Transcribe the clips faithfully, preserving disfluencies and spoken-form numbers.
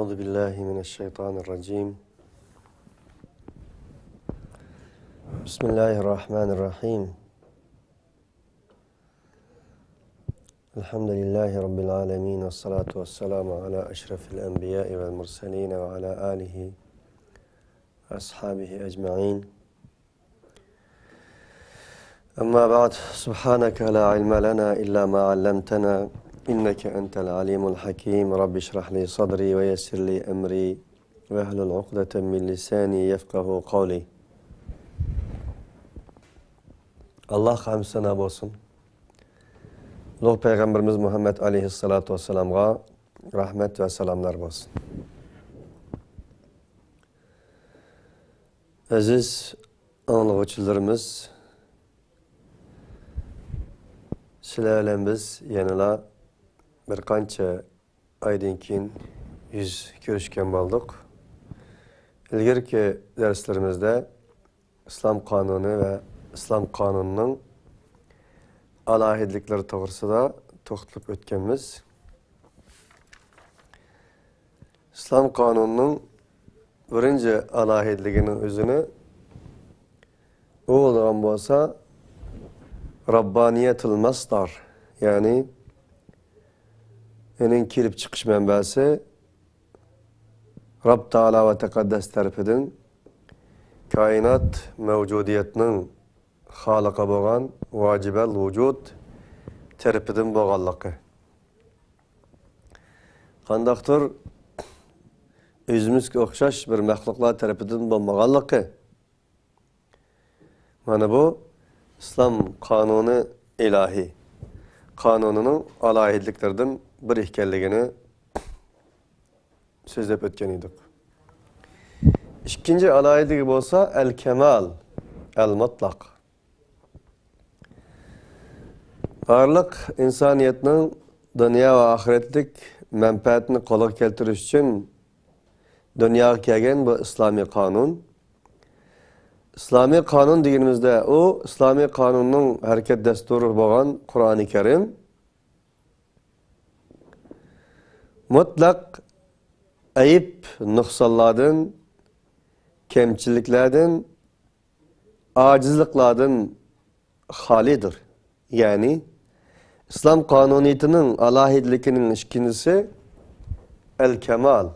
أعوذ بالله من الشيطان الرجيم. بسم الله الرحمن الرحيم. الحمد لله رب العالمين، والصلاة والسلام على أشرف الأنبياء والمرسلين وعلى آله وأصحابه أجمعين. أما بعد، سبحانك لا علم لنا إلا ما علمتنا، إنك أنت العليم الحكيم. رب اشرح لي صدري ويسر لي أمري واحلل عقدة من لساني يفقهوا قولي. ئاللاھقا ھەمدۇ سانا بولسۇن. ئۇلۇغ پەيغەمبىرىمىز مۇھەممەد ئەلەيھىسسالاتۇ ۋەسسالامغا رەھمەت ۋە سالاملار بولسۇن. ئەزىز ئاڭلىغۇچىلىرىمىز، سىلەر بىلەن بىز يەنىلا بىر قانچە ئايدىن كېيىن يۈز كۆرۈشكەن بولدۇق. ئىلگىرىكى دەرسلىرىمىزدە ئىسلام قانۇنى ۋە ئىسلام قانۇنىنىڭ ئالاھىدىلىكلىرى توغرىسىدا توختىلىپ ئۆتكەنمىز. ئىسلام قانۇنىنىڭ بىرىنچى ئالاھىدىلىكىنىڭ ئۆزىنى ئۇ بولىدىغان بولسا، راببانىيەتۇل مەسدار، يەنى ئۇنىڭ كېلىپ چىقىش مەنبەسى رەب تائالا ۋە تەقەددەس تەرىپىدىن كائىنات مەۋجۇدىيەتنىڭ خالىقى بولغان ۋاجىبەل ۋۇجۇد تەرىپىدىن بولغانلىقى، قانداقتۇر ئۆزىمىزگە ئوخشاش بىر مەخلۇقلار تەرىپىدىن بولمىغانلىقى، مانا بۇ ئىسلام قانۇنى ئىلاھىي قانۇنىنىڭ ئالاھىدىلىكلىرىدىن بىرى ئىكەنلىكىنى سۆزلەپ ئۆتكەن ئىدۇق. ئىككىنچى ئالاھىدىلىكى بولسا ئەل كەمال، ئەل مۇتلەق. بارلىق ئىنسانىيەتنىڭ دۇنيا ۋە ئاخىرەتلىك مەنپەئەتىنى قولغا كەلتۈرۈش ئۈچۈن دۇنياغا كەلگەن بۇ ئىسلامىي قانۇن. ئىسلامىي قانۇن دېگىنىمىزدە، ئۇ ئىسلامىي قانۇننىڭ ھەرىكەت دەستۇرى بولغان قۇرئانى كەرىم مۇتلەق ئەيىب، نۇقسانلاردىن، كەمچىلىكلەردىن، ئاجىزلىقلاردىن خالىيدۇر. يەنى، ئىسلام قانۇنىيىتىنىڭ ئالاھىدىلىكىنىڭ ئىككىنچىسى، ئەل كەمال،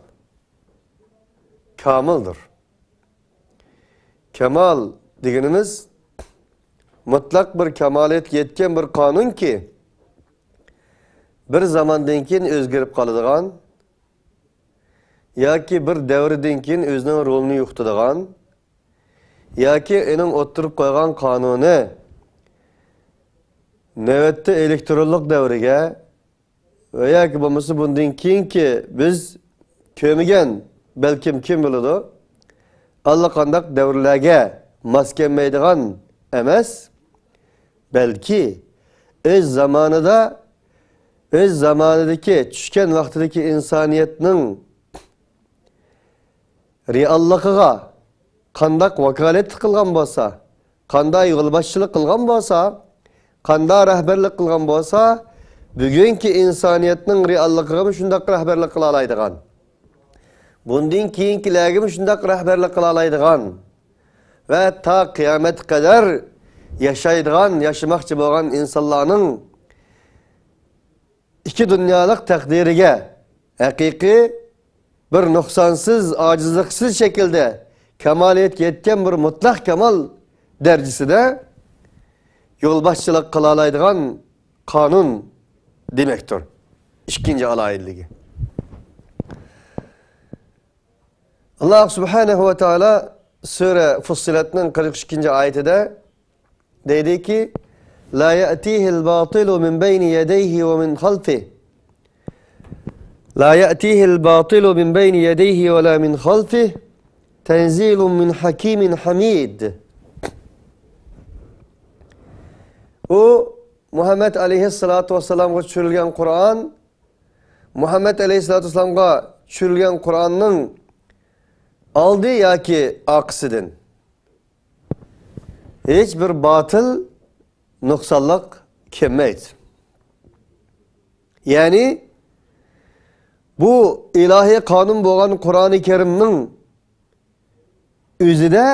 كامىلدۇر. كامال دېگىنىمىز مۇتلەق بىر كامالىيەتكە يەتكەن بىر قانۇنكى، بىر زاماندىن كېيىن ئۆزگىرىپ قالىدىغان ياكى بىر دەۋردىن كېيىن ئۆزىنىڭ رولىنى يوقىتىدىغان ياكى ئۇنىڭ ئوتتۇرىغا قويغان قانۇنى نۆۋەتتە ئېلېكترونلۇق دەۋرگە ۋە ياكى بولمىسا بۇندىن كېيىنكى بىز كۆرمىگەن، بەلكىم كىم بىلىدۇ، ئاللىقانداق دەۋرلەرگە ماس كەلمەيدىغان ئەمەس، بەلكى ئۆز زامانىدا، ئۆز زامانىدىكى، چۈشكەن ۋاقتىدىكى ئىنسانىيەتنىڭ رېئاللىقىغا قانداق ۋاكالەتلىك قىلغان بولسا، قانداق يولباشچىلىق قىلغان بولسا، قانداق رەھبەرلىك قىلغان بولسا، بۈگۈنكى ئىنسانىيەتنىڭ رېئاللىقىغىمۇ شۇنداق رەھبەرلىك قىلالايدىغان، بۇندىن كېيىنكىلەرگىمۇ شۇنداق رەھبەرلىك قىلالايدىغان ۋە تا قىيامەتكە قەدەر ياشايدىغان، ياشىماقچى بولغان ئىنسانلارنىڭ ئىككى دۇنيالىق تەقدىرىگە ھەقىقىي بىر نۇقسانسىز، ئاجىزلىقسىز شەكىلدە كامالىيەتكە يەتكەن بىر مۇتلەق كامال دەرىجىسىدە يولباشچىلىق قىلالايدىغان قانۇن دېمەكتۇر. ئىككىنچى ئالاھىدىلىكى. ئاللاھ سۇبھانەھۇ ۋە تائالا سۈرە فۇسسىلەتنىڭ قىرىق ئىككىنچى ئايىتىدە دەيدىكى، لا يأتيه الباطل من بين يديه ومن خلفه. لا يأتيه الباطل من بين يديه ولا من خلفه. تنزيل من حكيم حميد. ئۇ مۇھەممەد ئەلەيھىسسالاتۇ ۋەسسالامغا چۈشۈرۈلگەن قۇرئان، مۇھەممەد ئەلەيھىسسالاتۇ ۋەسسالامغا چۈشۈرۈلگەن قۇرئاننىڭ ئالدى ياكى ئارقىسىدىن ھېچ بىر باتىل، نۇقسانلىق كەلمەيدۇ. يەنى بۇ ئىلاھىي قانۇن بولغان قۇرئانى كەرىمنىڭ ئۆزىدە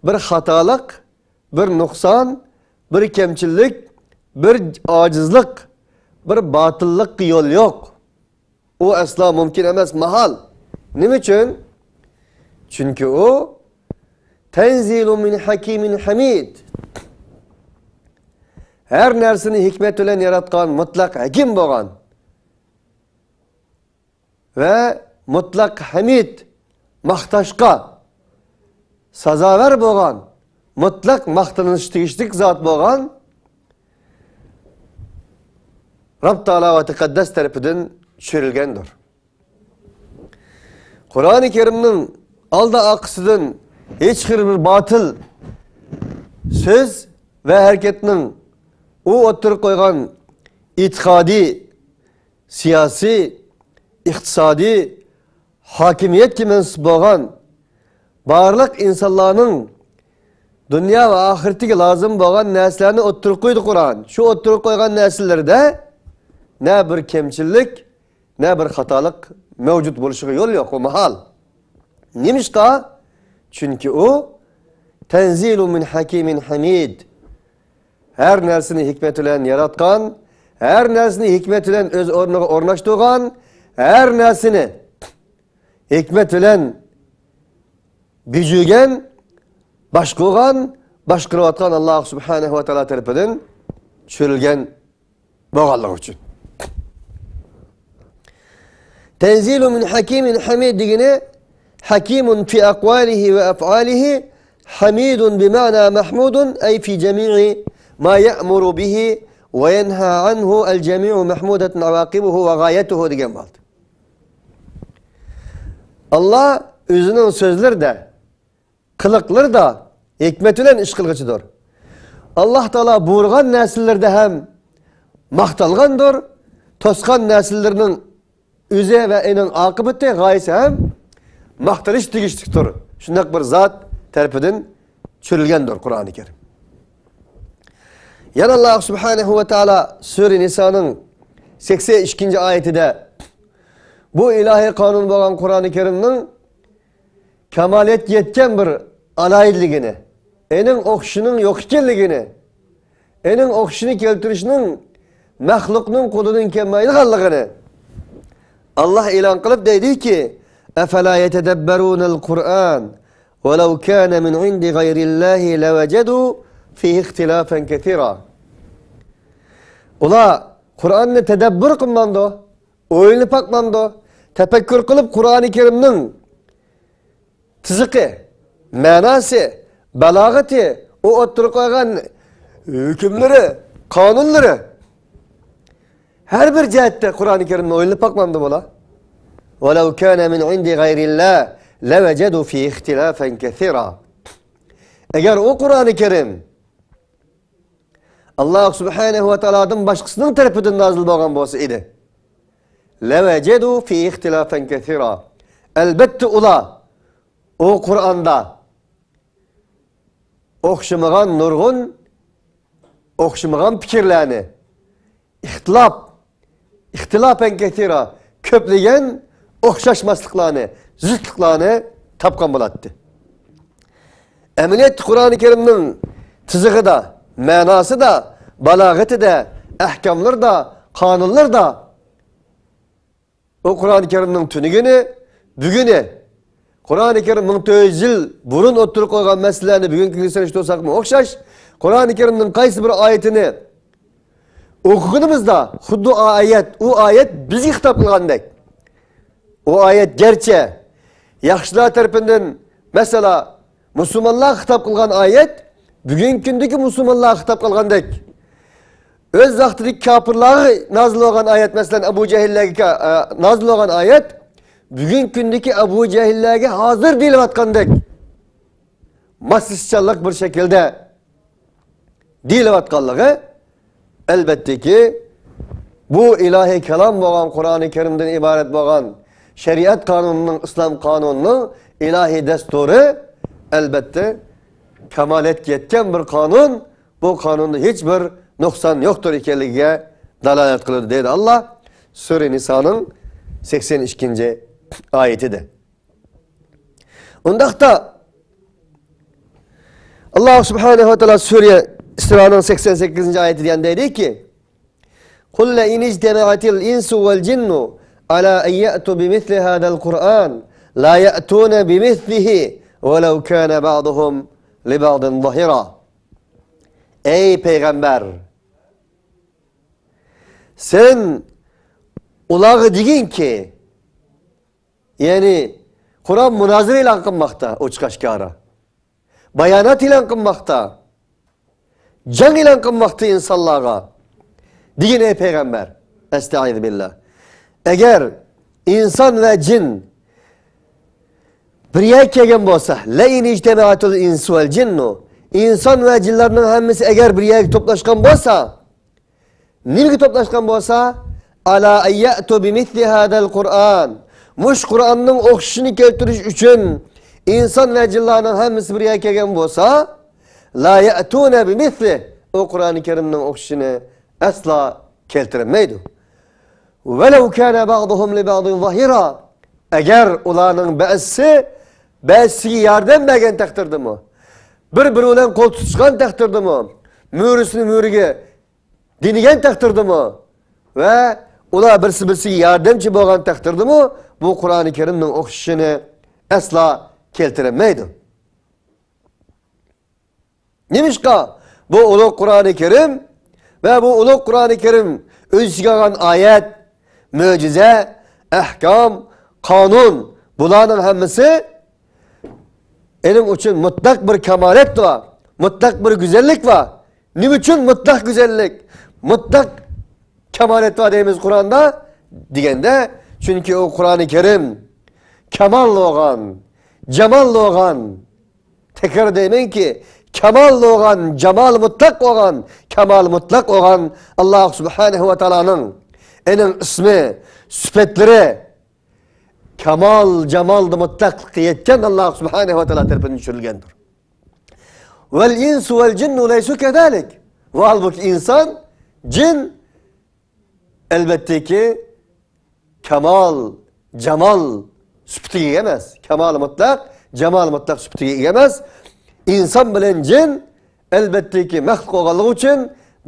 بىر خاتالىق، بىر نۇقسان، بىر كەمچىللىك، بىر ئاجىزلىق، بىر باتىللىققا يول يوق. ئۇ ئەسلا مۇمكىن ئەمەس، ماھال. نېمە ئۈچۈن؟ چۈنكى ئۇ تەنزىلۇ مىن ھەكىمىن ھەمىد. ھەر نەرسىنى ھېكمەت بىلەن ياراتقان مۇتلەق ھەكىم بولغان ۋە مۇتلەق ھەمىد، ماختاشقا سازاۋەر بولغان، مۇتلەق ماختىنىشقا تېگىشلىك زات بولغان رەب تائالا ۋە تەقەددەس تەرىپىدىن چۈشۈرۈلگەندۇر. قۇرئانى كەرىمنىڭ ئالدى ئارقىسىدىن ھېچقانداق بىر باتىل سۆز ۋە ھەرىكەتنىڭ ئۇ ئوتتۇرىغا قويغان ئېتىقادىي، سىياسىي، ئىقتىسادىي، ھاكىمىيەتكە مەنسۇپ بولغان بارلىق ئىنسانلارنىڭ دۇنيا ۋە ئاخىرىتىگە لازىم بولغان نەرسىلەرنى ئوتتۇرىغا قويدى قۇرئان. شۇ ئوتتۇرىغا قويغان نەرسىلىرىدە نە بىر كەمچىللىك، نە بىر خاتالىق مەۋجۇت بولۇشىغا يول يوق، ئۇ ماھال. نېمىشقا؟ چۈنكى ئۇ تەنزىلۇ مىن ھەكىمىن ھەمىد. ھەر نەرسىنى ھېكمەت بىلەن ياراتقان، ھەر نەرسىنى ھېكمەت بىلەن ئۆز ئورنىغا ئورناشتۇرغان، ھەر نەرسىنى ھېكمەت بىلەن بېجىرگەن، باشقۇرغان، باشقۇرۇۋاتقان ئاللا سۇبھانەھۇ ۋە تائالا تەرىپىدىن چۈشۈرۈلگەن بولغانلىقى ئۈچۈن. تەنزىلۇ مىن ھەكىمىن ھەمىد دېگىنى، ھەكىمۇن فى ئەقۋالىھى ۋە ئەفئالىھى، ھەمىدۇن بىمەنا مەھمۇدۇن، ئەي فى جەمىئى ما يەئمۇرۇ بىھى ۋە يەنھا ئەنھۇ، ئەلجەمىئۇ مەھمۇدەتۇن ئەۋاقىبۇھۇ ۋە غايەتۇھۇ دېگەن بولدى. ئاللا ئۆزىنىڭ سۆزلىرىدە، قىلىقلىرىدا ھېكمەت بىلەن ئىش قىلغۇچىدۇر. ئاللا تائالا بۇيرۇغان نەرسىلىرىدە ھەم ماختالغاندۇر، توسقان نەرسىلىرىنىڭ ئۆزى ۋە ئېنىڭ ئاقىۋىتى، غايىسى ھەم ماختىنىش تېگىشلىكتۇر. شۇنداق بىر زات تەرىپىدىن چۈشۈرۈلگەندۇر قۇرئانى كەرىم. يەنە ئاللا سۇبھانەھۇ ۋە تائالا سۈرە نىسانىڭ سەكسەن ئىككىنچى ئايىتىدە بۇ ئىلاھىي قانۇن بولغان قۇرئانى كەرىمنىڭ كامالىيەتكە يەتكەن بىر ئالاھىدىلىكىنى، ئېنىڭ ئوخشىشىنىڭ يوق ئىكەنلىكىنى، ئېنىڭ ئوخشىشىنى كەلتۈرۈشنىڭ مەخلۇقنىڭ قولىدىن كەلمەيدىغانلىقىنى ئاللا ئېلان قىلىپ دەيدۇكى، ئەفەلا يەتەدەببەرۇنەل قۇرئان ۋەلەۋ كانە مىن ئىندى غەيرىللاھى لەۋەجەدۇ فىھى ئىختىلاپەن كەسىرا. ئۇلار قۇرئاننى تەدەببۇر قىلمامدۇ؟ ئويلىنىپ باقمامدۇ؟ تەپەككۇر قىلىپ قۇرئانى كەرىمنىڭ تىزىقى، مەناسى، بالاغىتى، ئۇ ئوتتۇرىغا قويغان ھۆكۈملىرى، قانۇنلىرى، ھەر بىر جەھەتتە قۇرئانى كەرىمنى ئويلىنىپ باقمامدۇ بۇلار؟ ۋەلەۋ كانە مىن ئىندى غەيرىللا لەۋەجەدۇ فىھى ئىختىلاپەن كەسىرا. ئەگەر ئۇ قۇرئانى كەرىم ئاللا سۇبھانەھۇ ۋە تائالادىن باشقىسىنىڭ تەرىپىدىن نازىل بولغان بولسا ئىدى، لەۋەجەدۇ فىھى ئىختىلاپەن كەسىرا. ئەلبەتتە ئۇلار ئۇ قۇرئاندا ئوخشىمىغان نۇرغۇن، ئوخشىمىغان پىكىرلەرنى، ئىختىلاپ، ئىختىلاپەن كەسىرا، كۆپلىگەن ئوخشاشماسلىقلارنى، زىتلىقلارنى تاپقان بولاتتى. ئەمەلىيەتتە قۇرئانى كەرىمنىڭ تىزىقىدا، مەناسىدا، بالاغىتىدە، ئەھكاملىرىدا، قانۇنلىرىدا ئۇ قۇرئانى كەرىمنىڭ تۈنۈگۈنى، بۈگۈنى، قۇرئانى كەرىم مىڭ تۆت يۈز يىل بۇرۇن ئوتتۇرىغا قويغان مەسىلىلەرنى بۈگۈنكى كۈنگە سېلىشتۇرساقمۇ ئوخشاش. قۇرئانى كەرىمنىڭ قايسى بىر ئايىتىنى ئوقۇغىنىمىزدا، خۇددى ئۇ ئايەت، ئۇ ئايەت بىزگە خىتاب قىلغاندەك. ئۇ ئايەت گەرچە ياخشىلار تەرىپىدىن، مەسىلەن، مۇسۇلمانلارغا خىتاب قىلغان ئايەت بۈگۈنكى كۈندىكى مۇسۇلمانلارغا خىتاب قىلغاندەك، ئۆز ۋاقتىدىكى كاپىرلارغا نازىل بولغان ئايەت، مەسىلەن، ئەبۇ جەھىللەرگە، ئە، نازىل بولغان ئايەت بۈگۈنكى كۈندىكى ئەبۇ جەھىللەرگە ھازىر دېيىلىۋاتقاندەك ماسلىشىشچانلىق بىر شەكىلدە دېيىلىۋاتقانلىقى، ئەلبەتتىكى، بۇ ئىلاھىي كالام بولغان قۇرئانى كەرىمدىن ئىبارەت بولغان شەرىئەت قانۇنىنىڭ، ئىسلام قانۇنىنىڭ ئىلاھىي دەستۇرى، ئەلبەتتە، كامالەتكە يەتكەن بىر قانۇن. بۇ قانۇندا ھېچ بىر نۇقسان يوقتۇر ئىكەنلىكىگە دالالەت قىلىدۇ، دەيدۇ ئاللا سۈرە نىسانىڭ سەكسەن ئىككىنچى ئايىتىدە. ئۇنداقتا، ئاللاھ سۇبھانەھۇ ۋە تائالا سۈرە ئىسرانىڭ سەكسەن سەككىزىنچى ئايىتىدە يەنە دەيدۇكى، قل لئن اجتمعت الإنس والجن على أن يأتوا بمثل هذا القرآن لا يأتون بمثله ولو كان بعضهم لبعض ظهيرا. ئەي پەيغەمبەر، سەن ئۇلارغا دېگىنكى، يەنى قۇرئان مۇنازىرە ئېلان قىلماقتا، ئوچۇق ئاشكارا بايانات ئېلان قىلماقتا، جەڭ ئېلان قىلماقتا ئىنسانلارغا. دېگىن، ئەي پەيغەمبەر، ئەستەئىزۇ بىللا، ئەگەر ئىنسان ۋە جىن بىر يەرگە كەلگەن بولسا، لئن اجتمعت الإنس والجن، ئىنسان ۋە جىنلارنىڭ ھەممىسى ئەگەر بىر يەرگە توپلاشقان بولسا، نېمىگە توپلاشقان بولسا، على أن يأتوا بمثل هذا القرآن، مۇشۇ قۇرئاننىڭ ئوخشىشىنى كەلتۈرۈش ئۈچۈن ئىنسان ۋە جىنلارنىڭ ھەممىسى بىر يەرگە كەلگەن بولسا، لا يأتون بمثله، ئۇ قۇرئانى كەرىمنىڭ ئوخشىشىنى ئەسلا كەلتۈرەلمەيدۇ. ولو كان بعضهم لبعض ظهيرا، ئەگەر ئۇلارنىڭ بەزىسى بەزىسىگە ياردەم بەرگەن تەقدىردىمۇ، بىر-بىرى بىلەن قول تۇتۇشقان تەقدىردىمۇ، مۈرىسىنى مۈرىگە دېنىگەن تەقدىردىمۇ ۋە ئۇلار بىرسى-بىرسىگە ياردەمچى بولغان تەقدىردىمۇ بۇ قۇرئانى كەرىمنىڭ ئوخشىشىنى ئەسلا كەلتۈرەلمەيدۇ. نېمىشقا؟ بۇ ئۇلۇغ قۇرئانى كەرىم ۋە بۇ ئۇلۇغ قۇرئانى كەرىم ئۆز ئىچىگە ئالغان ئايەت، مۆجىزە، ئەھكام، قانۇن، بۇلارنىڭ ھەممىسى ئېنىڭ ئۈچۈن مۇتلەق بىر كامالەت بار، مۇتلەق بىر گۈزەللىك بار. نېمە ئۈچۈن مۇتلەق گۈزەللىك، مۇتلەق كامالەت بار دەيمىز قۇرئاندا دېگەندە، چۈنكى ئۇ قۇرئانى كەرىم كامال بولغان، جامال بولغان، تەكرار دەيمەنكى، كامال بولغان، جامال مۇتلەق بولغان، كامال مۇتلەق بولغان ئاللاھ سۇبھانەھۇ ۋە تائالانىڭ ئېنىڭ ئىسمى، سۈپەتلىرى، كامال، جامالدا مۇتلەقلىققا يەتكەن ئاللاھ سۇبھانەھۇ ۋە تائالا تەرىپىدىن چۈشۈرۈلگەندۇر. والإنس والجن ليسوا كذلك. ۋە ھالبۇكى ئىنسان، جىن ئەلۋەتتىكى كامال، جامال سۈپىتىگە ئىگە ئەمەس. كامال مۇتلەق، جامال مۇتلەق سۈپىتىگە ئىگە ئەمەس. ئىنسان بىلەن جىن ئەلۋەتتىكى مەخلۇق بولغانلىقى ئۈچۈن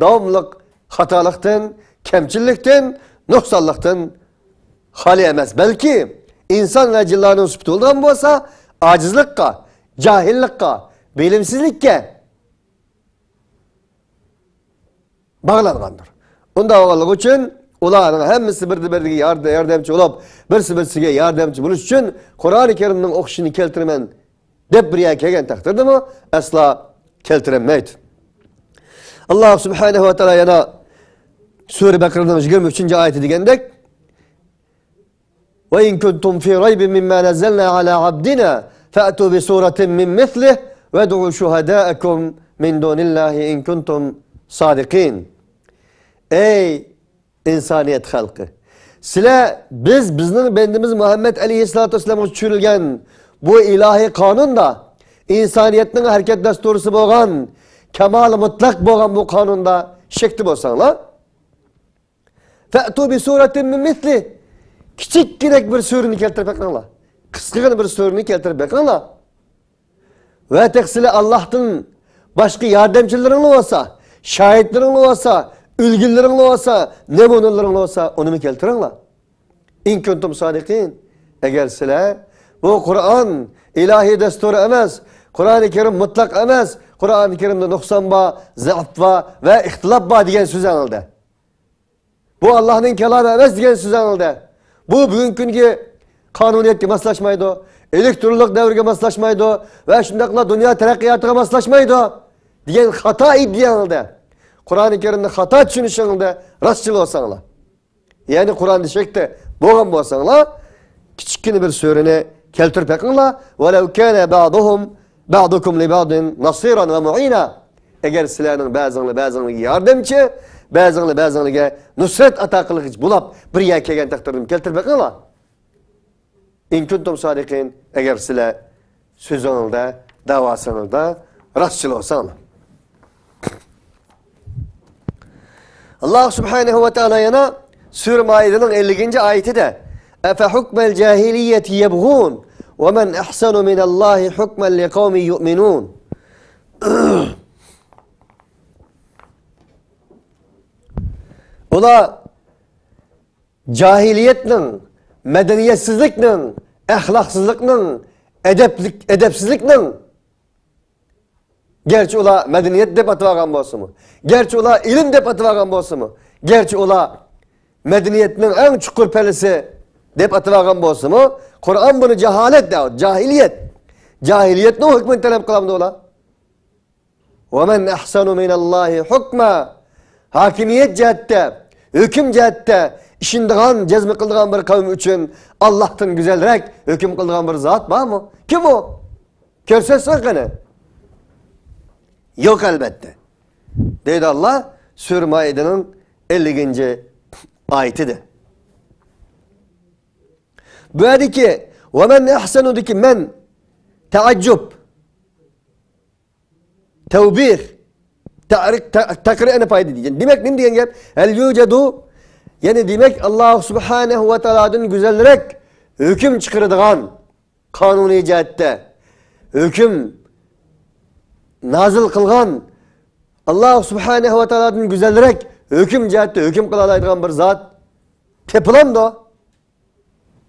داۋاملىق خاتالىقتىن، كەمچىللىكتىن، نۇقسانلىقتىن خالىي ئەمەس. بەلكى ئىنسان ۋە جىنلارنىڭ سۈپىتى بولىدىغان بولسا، ئاجىزلىققا، جاھىللىققا، بىلىمسىزلىككە باغلانغاندۇر. ئۇنداق بولغانلىقى ئۈچۈن ئۇلارنىڭ ھەممىسى بىردە-بىرىگە يارد-، ياردەمچى بولۇپ، بىرسى-بىرسىگە ياردەمچى بولۇش ئۈچۈن قۇرئانى كەرىمنىڭ ئوخشىشىنى كەلتۈرىمەن دەپ بىر يەرگە كەلگەن تەقدىردىمۇ ئەسلا كەلتۈرەلمەيدۇ. ئاللاھ سۇبھانەھۇ ۋە تائالا يەنە سۈرە بەقەرەنىڭ يىگىرمە ئۈچىنچى ئايىتى دېگەندەك، وإن كنتم في ريب مما نزلنا على عبدنا فأتوا بسورة من مثله وادعوا شهداءكم من دون الله إن كنتم صادقين. ئەي ئىنسانىيەت خەلقى، سىلەر بىز، بىزنىڭ بەندىمىز مۇھەممەد ئەلەيھىسسالاتۇ ۋەسسالامغا چۈشۈرۈلگەن بۇ ئىلاھىي قانۇندا، ئىنسانىيەتنىڭ ھەرىكەت دەستۇرىسى بولغان، كامالى مۇتلەق بولغان بۇ قانۇندا شەكتە بولساڭلار، فأتوا بسورة من مثله، كىچىككىنە بىر سۈرىنى كەلتۈرۈپ بېقىڭلار. قىسقىغىنە بىر سۈرىنى كەلتۈرۈپ بېقىڭلار. ۋە تېخى سىلەر ئاللاھتىن باشقا ياردەمچىلىرىڭلار بولسا، شاھىتلىرىڭلار بولسا، ئۈلگىلىرىڭلار بولسا، نەمۇنىلىرىڭلار بولسا، ئۇنىمۇ كەلتۈرۈڭلار. إن كنتم صادقين. ئەگەر سىلەر بۇ قۇرئان ئىلاھىي دەستۇر ئەمەس، قۇرئانى كەرىم مۇتلەق ئەمەس، قۇرئانى كەرىمدە نۇقسان بار، زەئىپ بار ۋە ئىختىلاپ بار دېگەن سۆزۈڭلاردا، بۇ ئاللاھنىڭ كالامى ئەمەس دېگەن سۆزۈڭلاردا، بۇ بۈگۈنكى كۈنگە قانۇنىيەتكە ماسلاشمايدۇ، ئېلېكترونلۇق دەۋرگە ماسلاشمايدۇ ۋە شۇنداقلا دۇنيا تەرەققىياتىغا ماسلاشمايدۇ دېگەن خاتا ئىدىيەڭلاردا، قۇرئانى كەرىمنى خاتا چۈشىنىشىڭلاردا راستچىل بولساڭلار، يەنى قۇرئاندا شەكتە بولغان بولساڭلار، كىچىككىنە بىر سۈرىنى كەلتۈرۈپ بېقىڭلار. ولو كان بعضهم بعضكم لبعض نصيرا ومعينا. ئەگەر سىلەرنىڭ بەزىڭلار بەزىڭلارغا ياردەمچى، بەزىڭلار بەزىڭلارغا نۇسرەت ئاتا قىلغۇچى بولاپ بىر يەرگە كەلگەن تەقدىردىمۇ كەلتۈرۈپ بېقىڭلار. إن كنتم صادقين، ئەگەر سىلەر سۆزۈڭلاردا، داۋاسىڭلاردا راستچىل بولساڭلار. ئاللاھ سۇبھانەھۇ ۋە تائالا يەنە سۈرە مائىدىنىڭ ئەللىكىنچى ئايىتىدە، أفحكم الجاهلية يبغون ومن أحسن من الله حكما لقوم يؤمنون. ئۇلار جاھىلىيەتنىڭ، مەدەنىيەتسىزلىكنىڭ، ئەخلاقسىزلىقنىڭ، ئەدەپلىك، ئەدەپسىزلىكنىڭ، گەرچە ئۇلار مەدەنىيەت دەپ ئاتىۋالغان بولسىمۇ، گەرچە ئۇلار ئىلىم دەپ ئاتىۋالغان بولسىمۇ، گەرچە ئۇلار مەدەنىيەتنىڭ ئەڭ چوڭقۇر پەللىسى دەپ ئاتىۋالغان بولسىمۇ، قۇرئان بۇنى جاھالەت دەۋاتىدۇ، جاھىلىيەت. جاھىلىيەتنىڭ ھۆكمىنى تەلەپ قىلامدۇ ئۇلار؟ ومن أحسن من الله حكما. ھاكىمىيەت جەھەتتە، ھۆكۈم جەھەتتە ئىشىنىدىغان، جەزم قىلىدىغان بىر قەۋم ئۈچۈن ئاللاھتىن گۈزەلرەك ھۆكۈم قىلىدىغان بىر زات بارمۇ؟ كىم ئۇ؟ كۆرسەتسۇن قېنى. يوق، ئەلۋەتتە. دەيدۇ ئاللاھ سۈرە مائىدىنىڭ ئەللىكىنچى ئايىتىدە. بۇ يەردىكى ۋە مەن ئەھسەنۇدىكى مەن تەئەججۈب، تەۋبىھ، تەرىق، تە-، تەقرىرنى پايدا دېگەن. دېمەك، نېمە دېگەن گەپ؟ ھەل يۇجەدۇ، يەنى دېمەك، ئاللاھ سۇبھانەھۇ ۋە تائالادىن گۈزەلرەك ھۆكۈم چىقىرىدىغان، قانۇنىي جەھەتتە ھۆكۈم نازىل قىلغان، ئاللاھ سۇبھانەھۇ ۋە تائالادىن گۈزەلرەك ھۆكۈم جەھەتتە ھۆكۈم قىلالايدىغان بىر زات تېپىلامدۇ؟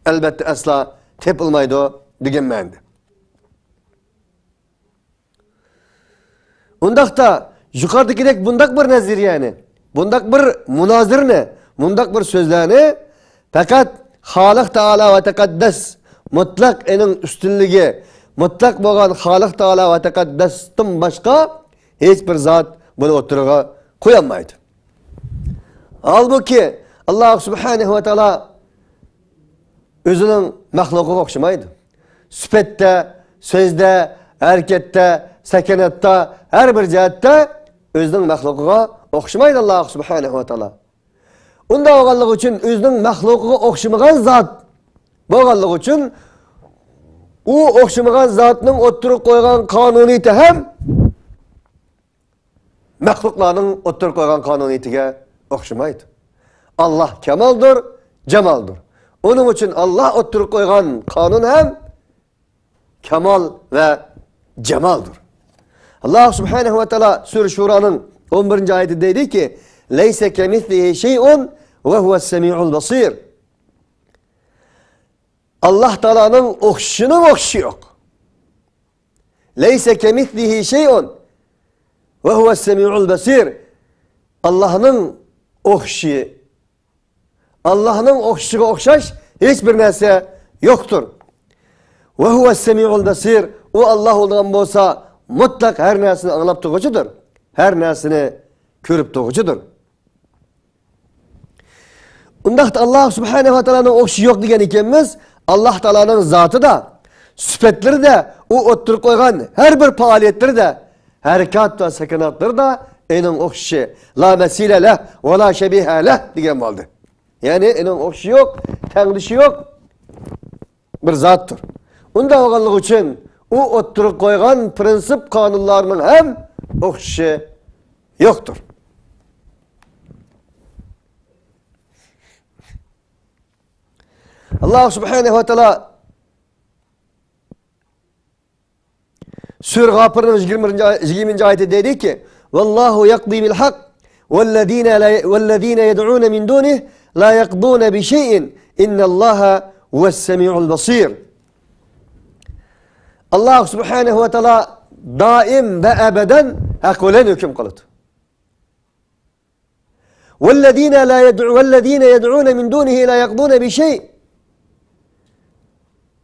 ئەلۋەتتە، ئەسلا تېپىلمايدۇ دېگەن مەنىدە. ئۇنداقتا، يۇقىرىدىكىدەك بۇنداق بىر نەزەرىيەنى، بۇنداق بىر مۇنازىرىنى، مۇنداق بىر سۆزلەرنى پەقەت خالىق تائالا ۋە تەقەددەس، مۇتلەق ئېنىڭ ئۈستۈنلۈكى، مۇتلەق بولغان خالىق تائالا ۋە تەقەددەستىن باشقا ھېچ بىر زات بۇنى ئوتتۇرىغا قويالمايدۇ. ھالبۇكى، ئاللاھ سۇبھانەھۇ ۋە تائالا ئۆزىنىڭ مەخلۇقىغا ئوخشىمايدۇ. سۈپەتتە، سۆزدە، ھەرىكەتتە، سەكەناتتا، ھەر بىر جەھەتتە ئۆزىنىڭ مەخلۇقىغا ئوخشىمايدۇ ئاللاھ سۇبھانەھۇ ۋە تائالا. ئۇنداق بولغانلىقى ئۈچۈن ئۆزىنىڭ مەخلۇقىغا ئوخشىمىغان زات بولغانلىقى ئۈچۈن ئۇ ئوخشىمىغان زاتنىڭ ئوتتۇرىغا قويغان قانۇنىيىتى ھەم مەخلۇقلارنىڭ ئوتتۇرىغا قويغان قانۇنىيىتىگە ئوخشىمايدۇ. ئاللاھ كامالدۇر، جامالدۇر. ئۇنىڭ ئۈچۈن ئاللاھ ئوتتۇرىغا قويغان قانۇن ھەم كامال ۋە جامالدۇر. ئاللاھ سۇبھانەھۇ ۋە تائالا سۈرە شۇرانىڭ ئون بىرىنچى ئايىتىدە دەيدۇكى، لەيسە كەمىسلىھى شەيئۇن ۋە ھۇۋەس سەمىئۇل بەسىر. ئاللاھ تائالانىڭ ئوخشىشىنىڭ ئوخشىشى يوق. لەيسە كەمىسلىھى شەيئۇن ۋە ھۇۋەس سەمىئۇل بەسىر. ئاللاھنىڭ ئوخشىشى، ئاللاھنىڭ ئوخشىشىغا ئوخشاش ھېچ بىر نەرسە يوقتۇر. ۋە ھۇۋەس سەمىئۇل بەسىر. ئۇ ئاللاھ بولغان بولسا مۇتلەق ھەر نەرسىنى ئاڭلاپ تۇرغۇچىدۇر، ھەر نەرسىنى كۆرۈپ تۇرغۇچىدۇر. ئۇنداقتا ئاللاھ سۇبھانەھۇ ۋە تائالانىڭ ئوخشىشى يوق دېگەن ئىكەنمىز، ئاللاھ تائالانىڭ زاتىدا، سۈپەتلىرىدە، ئۇ ئوتتۇرىغا قويغان ھەر بىر پائالىيەتلىرىدە، ھەرىكات ۋە سەكەناتلىرىدا ئېنىڭ ئوخشىشى، لا مەسىلە لەھ ۋە لا شەبىھە لەھ دېگەن بولدى. يەنى ئېنىڭ ئوخشىشى يوق، تەڭدىشى يوق بىر زاتتۇر. ئۇنداق بولغانلىقى ئۈچۈن ئۇ ئوتتۇرىغا قويغان پرىنسىپ قانۇنلارنىڭ ھەم ئوخشىشى يوقتۇر. ئاللاھ سۇبھانەھۇ ۋە تائالا سۈرە غاپىرنىڭ يىگىرمە بىرىنچى ئاي-، يىگىرمىنچى ئايىتىدە دەيدۇكى، ۋەللاھۇ يەقدى بىل ھەق، ۋەللەزىنە لا، ۋەللەزىنە يەدئۇنە مىن دۇنىھ لا يەقدۇنە بىشەيئىن، ئىننەللاھە ھۇۋەس سەمىئۇل بەسىر. ئاللاھ سۇبھانەھۇ ۋە تائالا دائىم ۋە ئەبەدەن ھەق بىلەن ھۆكۈم قىلىدۇ. ۋەللەزىنە لا يەدئۇ، ۋەللەزىنە يەدئۇنە مىن دۇنىھى لا يەقدۇنە بىشەي.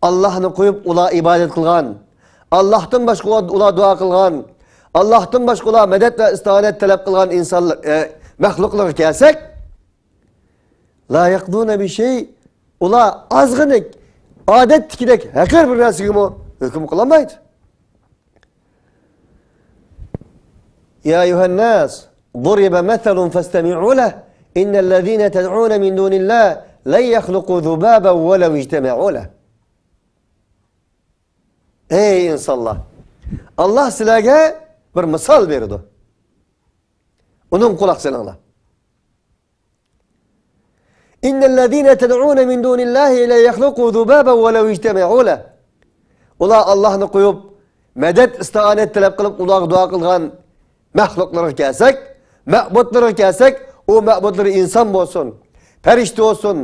ئاللاھنى قويۇپ ئۇلار ئىبادەت قىلغان، ئاللاھتىن باشقا ئۇلار دۇئا قىلغان، ئاللاھتىن باشقا ئۇلار مەدەت ۋە ئىستىئانەت تەلەپ قىلغان ئىنسانلار، ئە، مەخلۇقلارغا كەلسەك، لا يەقدۇنە بىشەي، ئۇلار ئازغىنە، ئادەتتىكىدەك ھەقىر بىر نەرسىگىمۇ ھۆكۈم قىلالمايدۇ. يا أيها الناس ضرب مثل فاستمعوا له إن الذين تدعون من دون الله لن يخلقوا ذبابا ولو اجتمعوا له. ئەي ئىنسانلار، ئاللاھ سىلەرگە بىر مىسال بېرىدۇ. ئۇنىڭغا قۇلاق سېلىڭلار. إن الذين تدعون من دون الله لن يخلقوا ذبابا ولو اجتمعوا له. ئۇلار ئاللاھنى قويۇپ، مەدەت، ئىستىئانەت تەلەپ قىلىپ، ئۇلارغا دۇئا قىلغان مەخلۇقلارغا كەلسەك، مەبۇدلىرىغا كەلسەك، ئۇ مەبۇدلىرى ئىنسان بولسۇن، پەرىشتە بولسۇن،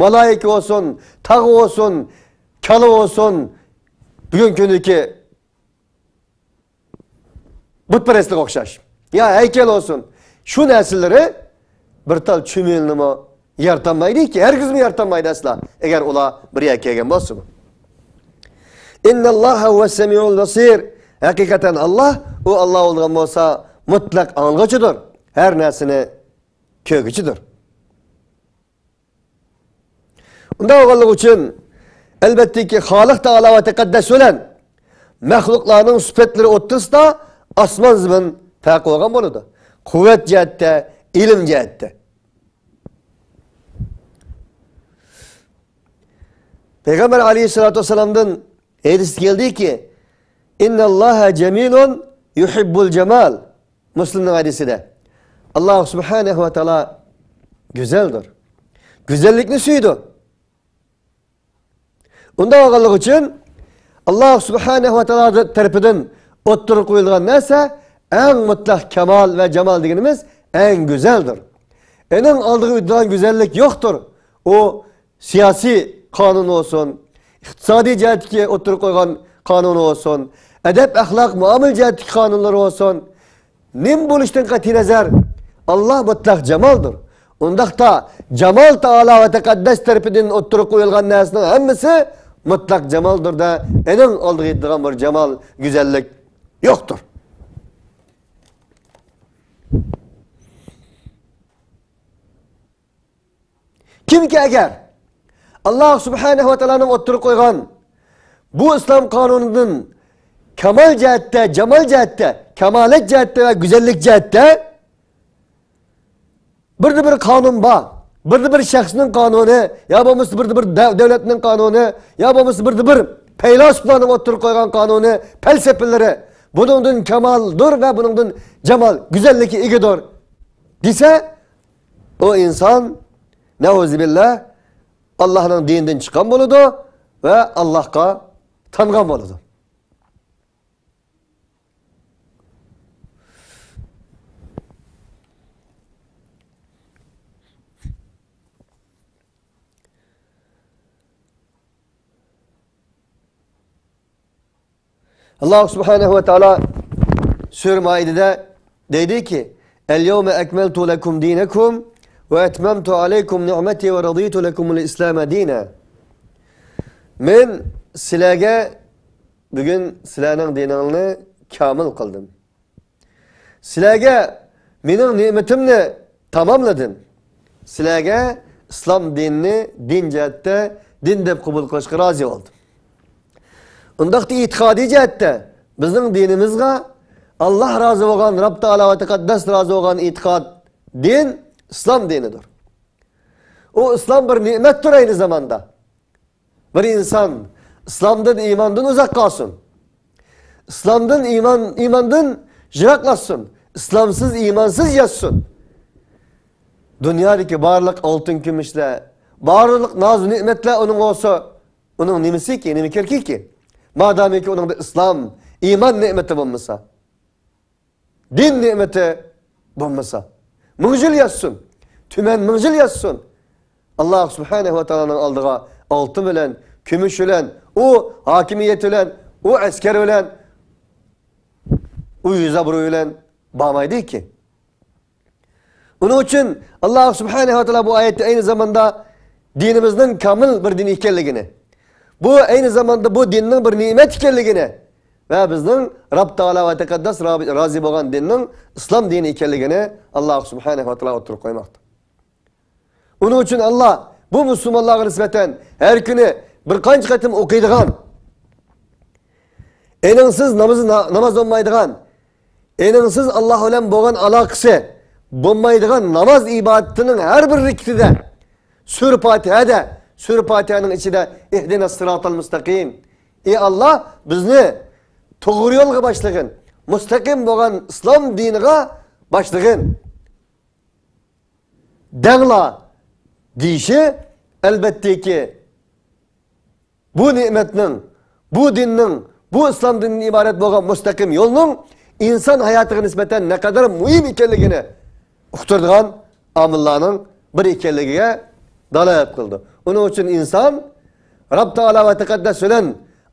مالائىكە بولسۇن، تاغ بولسۇن، كالا بولسۇن، بۈگۈنكى كۈندىكى بۇتپەرەسلىككە ئوخشاش. يا ھەيكەل بولسۇن. شۇ نەرسىلىرى بىر تال چۈمۈلىنىمۇ يارىتالمايدۇكى، ھەرگىزمۇ يارىتالمايدۇ ئەسلا، ئەگەر ئۇلار بىر يەرگە كەلگەن بولسىمۇ. إن الله هو السميع البصير. ھەقىقەتەن ئاللاھ، ئۇ ئاللاھ بولغان بولسا، مۇتلەق ئاڭلىغۇچىدۇر، ھەر نەرسىنى كۆرگۈچىدۇر. ئۇنداق بولغانلىقى ئۈچۈن، ئەلۋەتتىكى، خالىق تائالا ۋە تەقەددەس بىلەن مەخلۇقلارنىڭ سۈپەتلىرى ئوتتۇرىسىدا ئاسمان زېمىن پەرق بولغان بولىدۇ. قۇۋۋەت جەھەتتە، ئىلىم جەھەتتە. پەيغەمبەر ئەلەيھىسسالاتۇ ۋەسسالامدىن ھەدىستە كەلدىكى، إن الله جميل يحب الجمال. مۇسلىمنىڭ ھەدىسىدە، ئاللاھ سۇبھانەھۇ ۋە تائالا گۈزەلدۇر. گۈزەللىكنى سۆيىدۇ. ئۇنداق بولغانلىقى ئۈچۈن، ئاللاھ سۇبھانەھۇ ۋە تائالا تەرىپىدىن ئوتتۇرىغا قويۇلغان نەرسە ئەڭ مۇتلەق كامال ۋە جامال دېگىنىمىز ئەڭ گۈزەلدۇر. ئېنىڭ ئالدىغا ئۆتىدىغان گۈزەللىك يوقتۇر. ئۇ سىياسىي قانۇن بولسۇن، ئىقتىسادىي جەھەتتىكى ئوتتۇرىغا قويغان قانۇنى بولسۇن، ئەدەپ-ئەخلاق، مۇئامىلە جەھەتتىكى قانۇنلىرى بولسۇن، نېمە بولۇشىدىن قەتئىينەزەر، ئاللاھ مۇتلەق جامالدۇر. ئۇنداقتا، جامال تائالا ۋە تەقەددەس تەرىپىدىن ئوتتۇرىغا قويۇلغان نەرسىنىڭ ھەممىسى مۇتلەق جامالدۇر-دە، ئېنىڭ ئالدىغا يېتىدىغان بىر جامال، گۈزەللىك يوقتۇر. كىمكى ئەگەر ئاللاھ سۇبھانەھۇ ۋە تائالانىڭ ئوتتۇرىغا قويغان بۇ ئىسلام قانۇنىدىن كامال جەھەتتە، جامال جەھەتتە، كامالەت جەھەتتە ۋە گۈزەللىك جەھەتتە بىردە بىر قانۇن بار، بىردە بىر شەخسنىڭ قانۇنى، يا بولمىسا بىردە بىر دەۋ-، دۆلەتنىڭ قانۇنى، يا بولمىسا بىردە بىر پەيلاسوپلارنىڭ ئوتتۇرىغا قويغان قانۇنى، پەلسەپىلىرى بۇنىڭدىن كامالدۇر ۋە بۇنىڭدىن جامال، گۈزەللىككە ئىگىدۇر دېسە، ئۇ ئىنسان، نەئۇزۇبىللا، ئاللاھنىڭ دىنىدىن چىققان بولىدۇ ۋە ئاللاھقا تانغان بولىدۇ. ئاللاھ سۇبھانەھۇ ۋە تائالا سۈرە مائىدىدە دەيدىكى، اليوم أكملت لكم دينكم وأتممت عليكم نعمتي ورضيت لكم الإسلام دينا. مەن سىلەرگە بۈگۈن سىلەرنىڭ دىنىڭلارنى كامىل قىلدىم. سىلەرگە مېنىڭ نېمىتىمنى تاماملىدىم. سىلەرگە ئىسلام دىنىنى دىن جەھەتتە دىن دەپ قوبۇل قىلىشقا رازى بولدۇم. ئۇنداقتا ئېتىقادىي جەھەتتە بىزنىڭ دىنىمىزغا ئاللاھ رازى بولغان، رەب تائالا ۋە تەقەددەس رازى بولغان ئېتىقاد، دىن ئىسلام دىنىدۇر. ئۇ ئىسلام بىر نېمەتتۇر ئەينى زاماندا. بىر ئىنسان ئىسلامدىن، ئىماندىن ئۇزاق قالسۇن. ئىسلامدىن، ئىمان، ئىماندىن يىراقلاشسۇن. ئىسلامسىز، ئىمانسىز ياتسۇن. دۇنيادىكى بارلىق ئالتۇن كۈمۈشلەر، بارلىق نازۇ نېمەتلەر ئۇنىڭ بولسا، ئۇنىڭ نېمىسىكى، نېمە كېرىكىكى؟ مادامىكى ئۇنىڭدا ئىسلام، ئىمان نېمىتى بولمىسا. دىن نېمىتى بولمىسا، مىڭ يىل ياتسۇن، تۈمەن مىڭ يىل ياتسۇن، ئاللاھ سۇبھانەھۇ ۋە تائالانىڭ ئالدىغا ئالتۇن بىلەن، كۈمۈش بىلەن، ئۇ ھاكىمىيەت بىلەن، ئۇ ئەسكەر بىلەن، ئۇ يۈز ئابرۇي بىلەن بارمايدۇكى. ئۇنىڭ ئۈچۈن ئاللاھ سۇبھانەھۇ ۋە تائالا بۇ ئايەتتە ئەينى زاماندا دىنىمىزنىڭ كامىل بىر دىن ئىكەنلىكىنى، بۇ ئەينى زاماندا بۇ دىننىڭ بىر نېمەت ئىكەنلىكىنى ۋە بىزنىڭ رەب تائالا ۋە تەقەددەس رابى-، رازى بولغان دىننىڭ ئىسلام دىنى ئىكەنلىكىنى ئاللاھ سۇبھانەھۇ ۋە تائالا ئوتتۇرىغا قويماقتا. ئۇنىڭ ئۈچۈن ئاللاھ بۇ مۇسۇلمانلارغا نىسبەتەن ھەر كۈنى بىر قانچە قېتىم ئوقۇيدىغان، ئېنىڭسىز نامىزى نا-، ناماز بولمايدىغان، ئېنىڭسىز ئاللاھ بىلەن بولغان ئالاقىسى بولمايدىغان ناماز ئىبادىتىنىڭ ھەر بىر رېكىتىدە، سۈرە پاتىھەدە، سۈرە پاتىھەنىڭ ئىچىدە، ئىھدىنەس سىراتال مۇستەقىم. ئى ئاللاھ، بىزنى توغرا يولغا باشلىغىن، مۇستەقىم بولغان ئىسلام دىنىغا باشلىغىن. دەڭلا، دېيىشى، ئەلۋەتتىكى، بۇ نېمەتنىڭ، بۇ دىننىڭ، بۇ ئىسلام دىنىدىن ئىبارەت بولغان مۇستەقىم يولنىڭ ئىنسان ھاياتىغا نىسبەتەن نەقەدەر مۇھىم ئىكەنلىكىنى ئۇقتۇرىدىغان ئامىللارنىڭ بىرى ئىكەنلىكىگە دالالەت قىلىدۇ. ئۇنىڭ ئۈچۈن ئىنسان رەب تائالا ۋە تەقەددەس بىلەن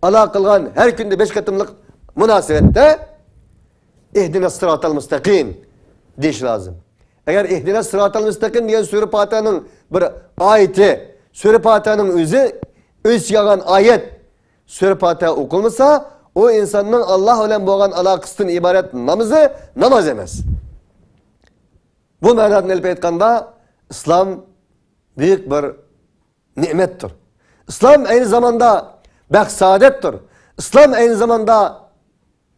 ئالاقە قىلغان ھەر كۈندە بەش قېتىملىق مۇناسىۋەتتە «ئىھدىنەس سىراتەل مۇستەقىم» دېيىش لازىم. ئەگەر «ئىھدىنەس سىراتەل مۇستەقىم» دېگەن سۈرە پاتىھەنىڭ بىر ئايىتى، سۈرە پاتىھەنىڭ ئۆزى ئۆز ئىچىگە ئالغان ئايەت، سۈرە پاتىھە ئوقۇلمىسا، ئۇ ئىنساننىڭ ئاللاھ بىلەن بولغان ئالاقىسىدىن ئىبارەت نامىزى ناماز ئەمەس. بۇ مەنادىن ئېلىپ ئېيتقاندا، ئىسلام بۈيۈك بىر نېمەتتۇر. ئىسلام ئەينى زاماندا بەخت-سائادەتتۇر. ئىسلام ئەينى زاماندا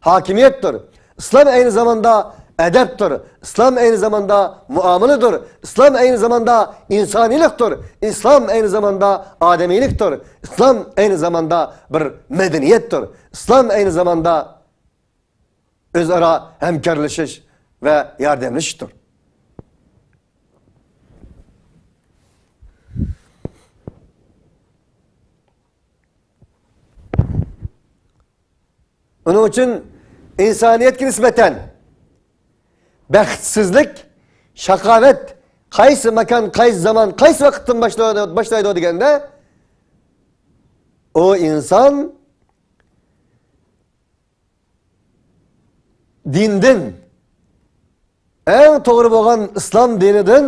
ھاكىمىيەتتۇر. ئىسلام ئەينى زاماندا ئەدەپتۇر. ئىسلام ئەينى زاماندا مۇئامىلىدۇر. ئىسلام ئەينى زاماندا ئىنسانىيلىقتۇر. ئىسلام ئەينى زاماندا ئادەمىيلىكتۇر. ئىسلام ئەينى زاماندا بىر مەدەنىيەتتۇر. ئىسلام ئەينى زاماندا ئۆزئارا ھەمكارلىشىش ۋە ياردەملىشىشتۇر. ئۇنىڭ ئۈچۈن ئىنسانىيەتكە نىسبەتەن بەختسىزلىك، شاقاۋەت قايسى ماكان، قايسى زامان، قايسى ۋاقىتتىن باشلايدۇ، باشلايدۇ دېگەندە، ئۇ ئىنسان دىندىن، ئەڭ توغرا بولغان ئىسلام دىنىدىن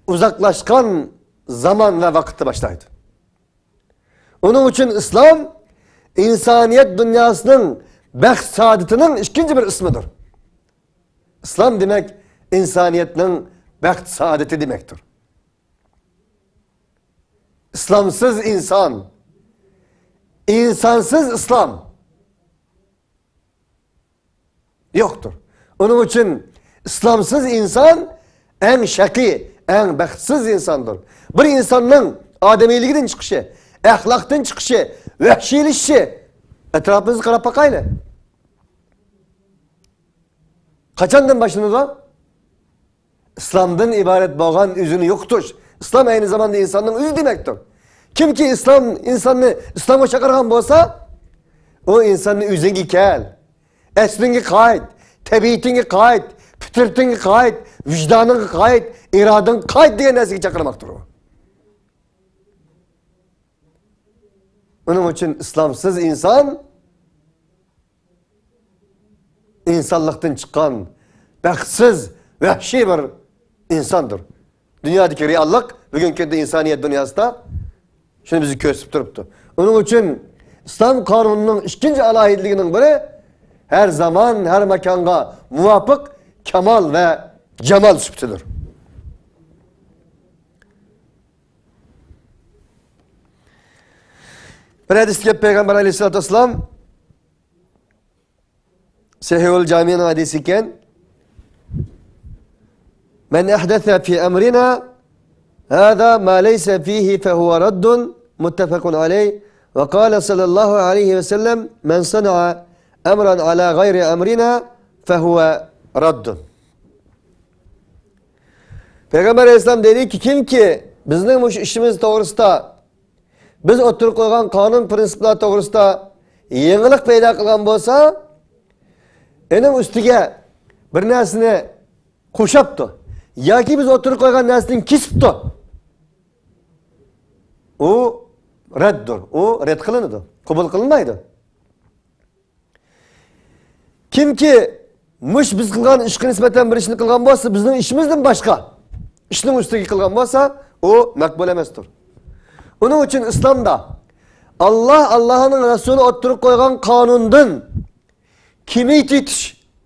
ئۇزاقلاشقان زامان ۋە ۋاقىتتا باشلايدۇ. ئۇنىڭ ئۈچۈن ئىسلام ئىنسانىيەت دۇنياسىنىڭ بەخت-سائادىتىنىڭ ئىككىنچى بىر ئىسمىدۇر. ئىسلام دېمەك ئىنسانىيەتنىڭ بەخت-سائادىتى دېمەكتۇر. ئىسلامسىز ئىنسان، ئىنسانسىز ئىسلام يوقتۇر. ئۇنىڭ ئۈچۈن ئىسلامسىز ئىنسان ئەڭ شەقىي، ئەڭ بەختسىز ئىنساندۇر. بىر ئىنساننىڭ ئادەمىيلىكىدىن چىقىشى، ئەخلاقتىن چىقىشى، ۋەھشىيلىشىشى ئەتراپىمىزغا قاراپ باقايلى. قاچاندىن باشلىنىدۇ؟ ئىسلامدىن ئىبارەت بولغان ئۆزىنى يوقىتىش. ئىسلام ئەينى زاماندا ئىنساننىڭ ئۆزى دېمەكتۇر. كىمكى ئىسلام، ئىنساننى ئىسلامغا چاقىرغان بولسا، ئۇ ئىنساننى ئۆزۈڭگە كەل، ئەسلىڭگە قايت، تەبىئىتىڭگە قايت، پىترىتىڭگە قايت، ۋىجدانىڭغا قايت، ئىرادىڭگە قايت دېگەن نەرسىگە چاقىرماقتۇر ئۇ. ئۇنىڭ ئۈچۈن ئىسلامسىز ئىنسان ئىنسانلىقتىن چىققان، بەختسىز، ۋەھشىي بىر ئىنساندۇر. دۇنيادىكى رېئاللىق بۈگۈنكى كۈندە ئىنسانىيەت دۇنياسىدا شۇنى بىزگە كۆرسىتىپ تۇرۇپتۇ. ئۇنىڭ ئۈچۈن ئىسلام قانۇنىنىڭ ئىككىنچى ئالاھىدىلىكىنىڭ بىرى، ھەر زامان، ھەر ماكانغا مۇۋاپىق كامال ۋە جامال سۈپىتىدۇر. بىر ھەدىستە كەپ پەيغەمبەر ئەلەيھىسسالاتۇ ۋەسسالام، سەھىھۇل جامىنىڭ ھەدىسى ئىكەن. مەن ئەھدەسە فى ئەمرىنا ھازا ما لەيسە فىھى فەھۇۋە رەددۇن، مۇتتەفەقۇن ئەلەيھ. ۋە قالە سەللەللاھۇ ئەلەيھى ۋەسەللەم، مەن سەنەئە ئەمرەن ئەلا غەيرى ئەمرىنا فەھۇۋە رەددۇن. پەيغەمبەر ئەلەيھىسسالام دەيدىكى، كىمكى بىزنىڭ مۇشۇ ئىشىمىز توغرىسىدا، بىز ئوتتۇرىغا قويغان قانۇن پىرىنسىپلار توغرىسىدا يېڭىلىق پەيدا قىلغان بولسا، ئېنىڭ ئۈستىگە بىر نەرسىنى قوشاپتۇ ياكى بىز ئوتتۇرىغا قويغان نەرسىدىن كېسىپتۇ، ئۇ رەددۇر، ئۇ رەت قىلىنىدۇ، قوبۇل قىلىنمايدۇ. كىمكى مۇش بىز قىلغان ئىشقا نىسبەتەن بىر ئىشنى قىلغان بولسا، بىزنىڭ ئىشىمىزدىن باشقا ئىشنىڭ ئۈستىگە قىلغان بولسا، ئۇ مەقبۇل ئەمەستۇر. ئۇنىڭ ئۈچۈن ئىسلامدا ئاللا، ئاللانىڭ رەسۇلى ئوتتۇرىغا قويغان قانۇندىن كېمىيتىۋېتىش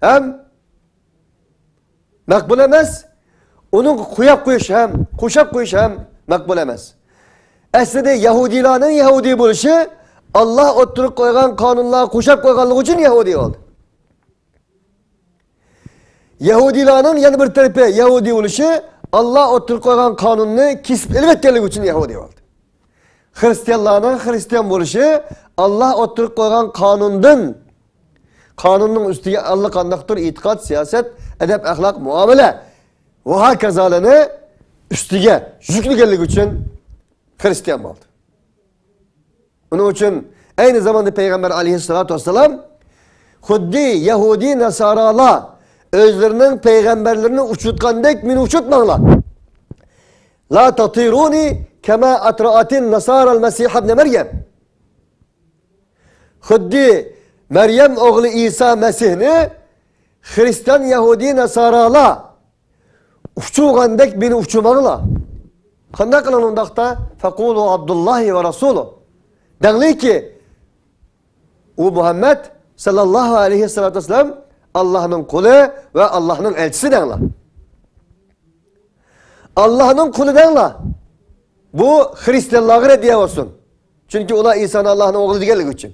ھەم مەقبۇل ئەمەس، ئۇنىڭغا قوياپ قويۇش ھەم، قوشاپ قويۇش ھەم مەقبۇل ئەمەس. ئەسلىدە يەھۇدىيلارنىڭ يەھۇدىي بولۇشى، ئاللا ئوتتۇرىغا قويغان قانۇنلارغا قوشاپ قويغانلىقى ئۈچۈن يەھۇدىي بولدى. يەھۇدىيلارنىڭ يەنە بىر تەرىپى يەھۇدىي بولۇشى، ئاللا ئوتتۇرىغا قويغان قانۇننى كېسىپ ئېلىۋەتكەنلىكى ئۈچۈن يەھۇدىي بولدى. خىرىستىيانلارنىڭ خىرىستىيان بولۇشى، ئاللا ئوتتۇرىغا قويغان قانۇندىن، قانۇننىڭ ئۈستىگە ئاللىقانداقتۇر ئېتىقاد، سىياسەت، ئەدەپ، ئەخلاق، مۇئامىلە ۋە ھاكازالىنى ئۈستىگە يۈكلىگەنلىكى ئۈچۈن خىرىستىيان بولدى. ئۇنىڭ ئۈچۈن ئەينى زاماندا پەيغەمبەر ئەلەيھىسسالاتۇ ۋەسسالام خۇددى يەھۇدىي ناسارالار ئۆزلىرىنىڭ پەيغەمبەرلىرىنى ئۇچۇتقاندەك مېنى ئۇچۇتماڭلار. لا تەتىرۇنى كەما ئەترەئەتىن نەسارەل مەسىھە ئىبنە مەريەم. خۇددى مەريەم ئوغلى ئىسا مەسىھنى خىرىستىيان يەھۇدىي ناسارالار ئۇچۇرغاندەك مېنى ئۇچۇرماڭلار. قانداق قىلىڭ ئۇنداقتا؟ فەقۇلۇ ئابدۇللاھى ۋە رەسۇلۇ. دەڭلىكى، ئۇ مۇھەممەد ساللاللاھۇ ئەلەيھى ۋەسسالام ئاللاھنىڭ قۇلى ۋە ئاللاھنىڭ ئەلچىسى دەڭلار. ئاللاھنىڭ قۇلى دەڭلار. بۇ خىرىستىيانلارغا رەددىيە بولسۇن. چۈنكى ئۇلار ئىسانى ئاللاھنىڭ ئوغلى دېگەنلىكى ئۈچۈن.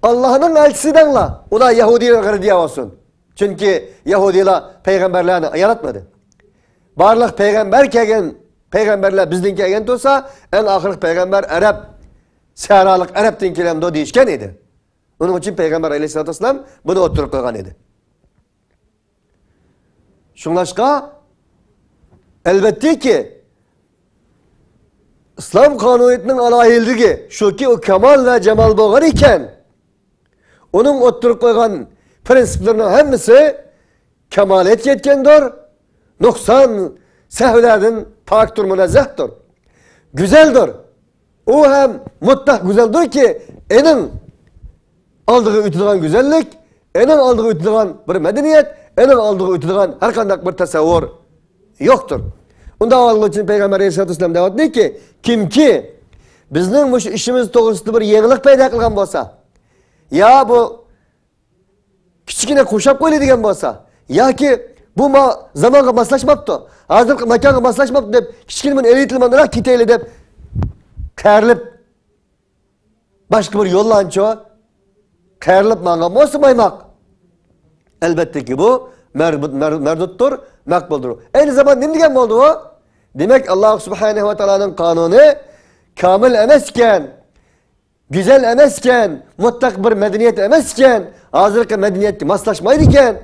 ئاللاھنىڭ ئەلچىسى دەڭلار. ئۇلار يەھۇدىيلارغا رەددىيە بولسۇن. چۈنكى يەھۇدىيلار پەيغەمبەرلەرنى ياراتمىدى. بارلىق پەيغەمبەر كەلگەن، پەيغەمبەرلەر بىزدىن كەلگەن تۇرسا، ئەڭ ئاخىرقى پەيغەمبەر ئەرەب، سەھرالىق ئەرەبتىن كېلەمدۇ دېيىشكەن ئىدى. ئۇنىڭ ئۈچۈن پەيغەمبەر ئەلەيھىسسالاتۇ ۋەسسالام بۇنى ئوتتۇرىغا قويغان ئىدى. شۇڭلاشقا، ئەلۋەتتىكى، ئىسلام قانۇنىيىتىنىڭ ئالاھىدىلىكى شۇكى، ئۇ كامال ۋە جامال بولغان ئىكەن، ئۇنىڭ ئوتتۇرىغا قويغان پرىنسىپلىرىنىڭ ھەممىسى كامالىيەتكە يەتكەندۇر، نۇقسان، سەھۋلەردىن پاكتۇر، مۇنەززەھتۇر، گۈزەلدۇر. ئۇ ھەم مۇتلەق گۈزەلدۇركى، ئېنىڭ ئالدىغا ئۆتىدىغان گۈزەللىك، ئېنىڭ ئالدىغا ئۆتىدىغان بىر مەدەنىيەت، ئېنىڭ ئالدىغا ئۆتىدىغان ھەر قانداق بىر تەسەۋۋۇر يوقتۇر. ئۇنداق بولغان ئۈچۈن پەيغەمبەر ئەلەيھىسسالاتۇ ۋەسسالام دەۋاتىدۇكى، كىمكى بىزنىڭ مۇشۇ ئىشىمىز توغرىسىدا بىر يېڭىلىق پەيدا قىلغان بولسا، يا بۇ كىچىككىنە قوشاپ قويلى دېگەن بولسا، ياكى بۇ ما-، زامانغا ماسلاشماپتۇ، ھازىرقى ماكانغا ماسلاشماپتۇ دەپ، كىچىككىنە بىر ئېلىۋېتىلماندىراق كېتەيلى دەپ، قېرىلىپ، باشقا بىر يوللارنىچۇ قېرىلىپ ماڭغان بولسا مايماق. ئەلۋەتتىكى، بۇ مەر-، مەر-، مەردۇتتۇر، مەقبۇلدۇر. ئەينى زامان نېمە دېگەن بولدى ئۇ؟ دېمەك، ئاللاھ سۇبھانەھۇ ۋە تائالانىڭ قانۇنى كامىل ئەمەس ئىكەن. گۈزەل ئەمەسكەن، مۇتلەق بىر مەدەنىيەت ئەمەسكەن، ھازىرقى مەدەنىيەتكە ماسلاشمايدىكەن،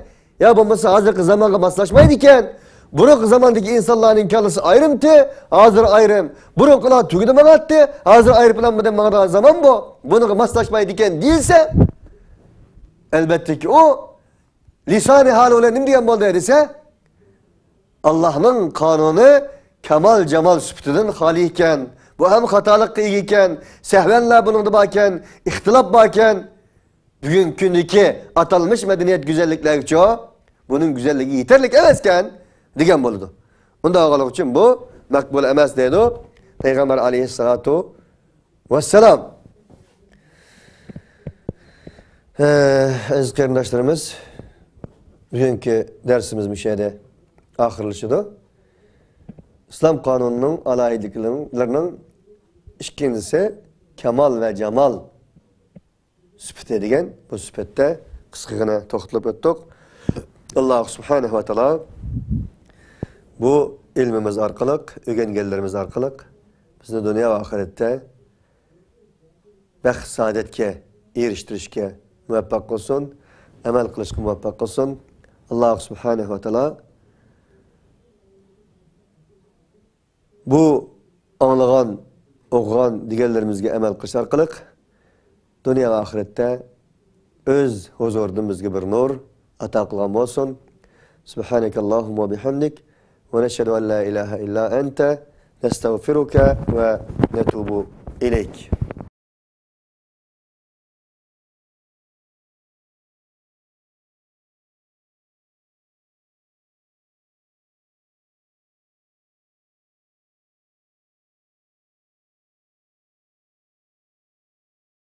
يا بولمىسا ھازىرقى زامانغا ماسلاشمايدىكەن. بۇرۇنقى زاماندىكى ئىنسانلارنىڭ كاللىسى ئايرىمتى، ھازىر ئايرىم. بۇرۇنقىلار تۈگىدە ماڭاتتى، ھازىر ئايروپىلان بىلەن ماڭىدىغان زامان بۇ. بۇنىڭغا ماسلاشمايدىكەن دېسە، ئەلۋەتتىكى ئۇ لىسانى ھالى بىلەن نېمە دېگەن بولدى دېسە، ئاللاھنىڭ قانۇنى كامال جامال سۈپىتىدىن خالىي ئىكەن، بۇ ھەم خاتالىققا ئىگە ئىكەن، سەھۋەنلەر بۇنىڭدا باركەن، ئىختىلاپ باركەن، بۈگۈنكى كۈندىكى ئاتالمىش مەدەنىيەت گۈزەللىكلەرگىچۇ بۇنىڭ گۈزەللىكى يېتەرلىك ئەمەسكەن دېگەن بولىدۇ. ئۇنداق بولغانلىقى ئۈچۈن بۇ مەقبۇل ئەمەس دەيدۇ پەيغەمبەر ئەلەيھىسسالاتۇ ۋەسسالام. ئەزىز قېرىنداشلىرىمىز، بۈگۈنكى دەرسىمىز مۇشۇ يەردە ئاخىرلىشىدۇ. ئىسلام قانۇنىنىڭ ئالاھىدىلىكلىرىنىڭ ئىككىنچىسى كامال ۋە جامال سۈپىتى دېگەن بۇ سۈپەتتە قىسقىغىنە توختىلىپ ئۆتتۇق. ئاللاھ سۇبھانەھۇ ۋە تائالا بۇ ئىلمىمىز ئارقىلىق، ئۆگەنگەنلىرىمىز ئارقىلىق بىزنى دۇنيا ۋە ئاخىرەتتە بەخت سائادەتكە ئېرىشتۈرۈشكە مۇۋەپپەق قىلسۇن، ئەمەل قىلىشقا مۇۋەپپەق قىلسۇن. ئاللاھ سۇبھانەھۇ ۋە تائالا بۇ ئاڭلىغان، ئوقۇغان دېگەنلىرىمىزگە ئەمەل قىلىش ئارقىلىق دۇنيا ۋە ئاخىرەتتە ئۆز ھۇزۇرىدىن بىزگە بىر نۇر ئاتا قىلغان بولسۇن. سۇبھانەكە ئاللاھۇممە ۋە بىھەمدىك، ۋە نەشھەدۇ ئەن لا ئىلاھە ئىللا ئەنتە، نەستەغفىرۇكە ۋە نەتۇبۇ ئىلەيك.